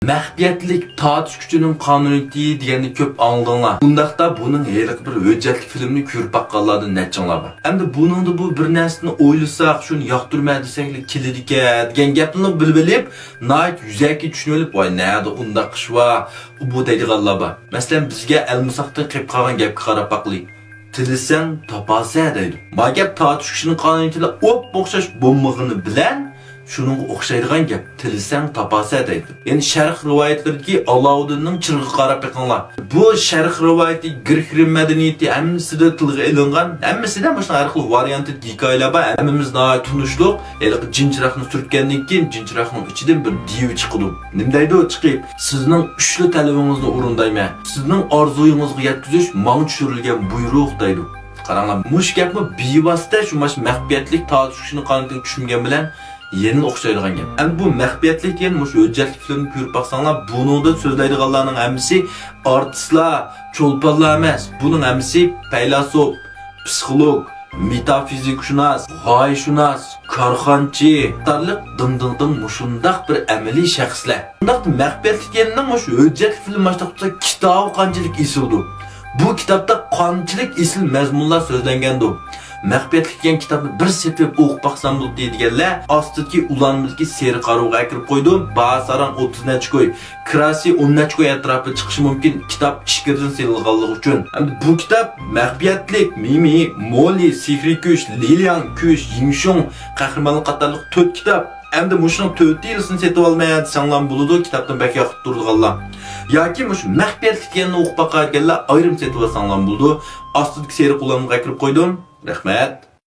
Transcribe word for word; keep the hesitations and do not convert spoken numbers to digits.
مەخپىيەتلىك تارتىش كۈچىنىڭ قانۇنىيىتى دېگەننى كۆپ ئاڭلىدىڭلار. ئۇنداقتا بۇنىڭ ھېلىقى بىر ھۆججەتلىك فىلىمنى كۆرۈپ باققانلاردىن نەچچىڭلار بار؟ ئەمدى بۇنىڭدا بۇ بىر نەرسىنى ئويلىساق، شۇنى ياقتۇرىمەن دېسەكلا كېلىدىكەن دېگەن گەپنىلا بىلىۋېلىپ، ناھايىتى يۈزەكى چۈشىنىۋېلىپ، ۋاي نەدە ئۇنداق ئىش بار، بۇ دەيدىغانلار بار. مەسىلەن، بىزگە ئەلمىساقتىن قېلىپ قالغان گەپكە قاراپ باقىلى. تىلىسەڭ تاپاسەن دەيدۇ. ما گەپ تارتىش كۈچىنىڭ قانۇنىيىتى بىلەن ئوپمۇ ئوخشاش بولمىغىنى بىلەن شۇنىڭغا ئوخشايدىغان گەپ. تىلىسەڭ تاپاسەن دەيدۇ. يەنى شەرق رىۋايەتلىرىدىكى ئالاۋۇدىننىڭ چىرىغىغا قاراپ بېقىڭلار. بۇ شەرق رىۋايىتى، گرېك رىم مەدەنىيىتى ھەممىسىدە تىلغا ئېلىنغان، ھەممىسىدە مۇشۇ ھەر خىل ۋارىيانتتىكى ھېكايىلەر بار. ھەممىمىز ناھايىتى تونۇشلۇق. ھېلىقى جىن چىراغنى سۈرتكەندىن كېيىن جىن چىراغنىڭ ئىچىدىن بىر دىۋە چىقىدۇ. نېمە دەيدۇ چىقىپ؟ سىزنىڭ ئۈچلا تەلىپىڭىزنى ئورۇندايمەن. سىزنىڭ ئارزۇيىڭىزغا يەتكۈزۈش ماڭا چۈشۈرۈلگەن بۇيرۇق دەيدۇ. قاراڭلار، مۇشۇ گەپمۇ بىۋاسىتە شۇ ماش مەخپىيەتلىك تارتىش كۈچىنىڭ قانۇنىيىتىگە چۈشۈنگەن بىلەن يەنىلا ئوخشايدىغان گەپ. ئەمدى بۇ مەخپىيەتلىك دېگەن مۇشۇ ھۆججەتلىك فىلىمنى كۆرۈپ باقساڭلار، بۇنىڭدا سۆزلەيدىغانلارنىڭ ھەممىسى ئارتىسلار، چولپانلار ئەمەس. بۇنىڭ ھەممىسى پەيلاسوپ، پسىخولوگ، مېتافىزىكشۇناس، غايىشۇناس، كارخانىچى قاتارلىق دىڭ دىڭ دىڭ مۇشۇنداق بىر ئەمەلىي شەخسلەر. شۇنداقتا مەخپىيەتلىك دېگەننىڭ مۇشۇ ھۆججەتلىك فىلىم باشلىق بولسا كىتابى قانچىلىك ئېسىلدۇ. بۇ كىتابتا قانچىلىك ئېسىل مەزمۇنلار سۆزلەنگەندۇ. مەخپىيەتلىك دېگەن كىتابنى بىر سېتىپ ئوقۇپ باقسام بولدى دېگەنلەر ئاستىدىكى ئۇلانمىدىكى سېرىق قارىغا ئەكىرىپ قويدۇم. باھا ساراڭ ئوتتۇز نەچچە كوي. كىراسى ئون نەچچە كوي ئەتراپىدا چىقىشى مۇمكىن، كىتاب ئىچكىرىدىن سېلىنغانلىقى ئۈچۈن. ئەمدى بۇ كىتاب مەخپىيەتلىك، مىمى، مولى، سېھرىي كۈچ، لىلياڭ كۈچ، يىڭشۇڭ قەھرىمانلىق قاتارلىق تۆت كىتاب. ئەمدى مۇشۇنىڭ تۆتىلىسىنى سېتىۋالماي دېسەڭلار بولىدۇ، كىتابتىن بەك ياقتۇرىدىغانلار. ياكى مۇشۇ مەخپىيەتلىك دېگەننى ئوقۇپ باقاي دېگەنلەر ئايرىم سېتىۋالساڭلار بولىدۇ. ئاستىدىكى سېرىق ئۇلانمىغا كىرىپ قويدۇم. رەھمەت.